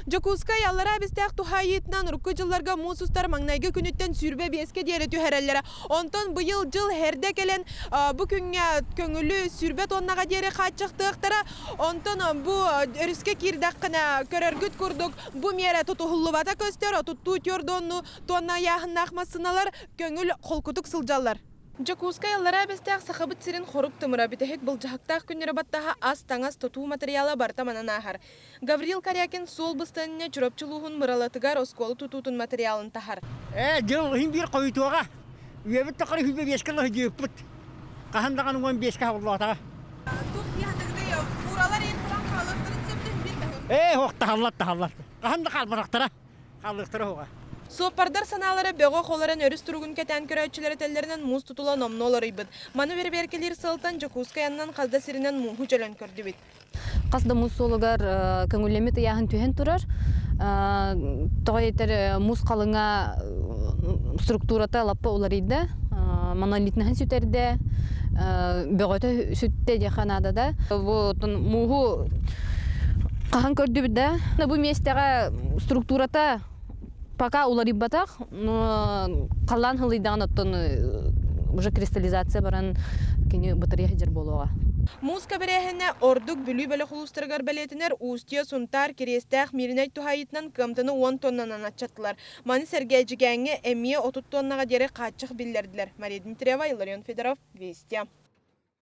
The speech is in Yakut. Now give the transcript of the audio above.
Дьокуускай Аллараа Бэстээх туһаайыытынан урукку дьылларга муус устар маҥнайгы күнүттэн 25-кэ диэри түһэрэллэрэ. Онтон быйыл дьыл эрдэ кэлэн бу күҥҥэ көҥүлү 20 тоннаҕа диэри хааччахтыахтара. Онтон бу өрүскэ киирдэххинэ көрөргүт курдук бу миэрэ тутуһуллубата көстөр. Отуттуу түөрт тонна ыйааһыннаах массыыналар көҥүл холкутук сылдьаллар. Дьокуускай Аллараа Бэстээх Сахабыт сирин хорук тымыра бүтэһик былдьаһыктаах күннэри баттаһа ас-таҥас, тутуу материала барыта манан ааһар. Гаврил Корякин суол быстаныына Чурапчы улууһун Мыралатыгар оскуола тутуутун материалын таһар. Дьыл иһин биир хойутуоҕа. Үйэбит тухары 25-кэ сылдьыыппыт. Хаһан даҕаны 15-кэ хабыллаатаҕа. Туох диэхтэрий, фуралар эн туран хаалыахтарын сөптөн биир Ох, таһаллар, таһаллар. Хаһан да хаалбатахтара. Хаалыахтара оҕа. Суоппардар санаалара бөҕөх олорон өрүс туругун кэтээн көрөөччүлэр этэллэринэн муус тутула номнуо уларыйбыт. Маны бэрэбиэркэлиир сыалтан Дьокуускай аннынан хас да сиринэн мууһу дьөлөн көрдүбүт. Хас да муус суолугар көҥүллэммит ыйааһын түһэн турар. Тоҕо диэтэр муус халыҥа структурата лаппа уларыйда. Монолитнаһын сүтэрдэ, бөҕөтө сүттэ диэххэ наада да. Бу мууһу хаһан көрдүбүт да. Бу миэстэҕэ структурата пока уларыйбатах, но халлаан хылыйдаҕын оттон уже кристаллизация баран кини бытарыйа сылдьар буолуоҕа. Муус кэбирээһинэ ордук Бүлүү бөлөх улуустарыгар бэлиэтэнэр Устье, Сунтаар, Кириэстээх, Мииринэй туһаайыытынан кыамтаны 10 тоннанан аччаттылар. Маны сэргэ Эдьигээҥҥэ эмиэ 30 тоннаҕа диэри хааччах биллэрдилэр. Мария Дмитриева, Илларион Федоров, Вести.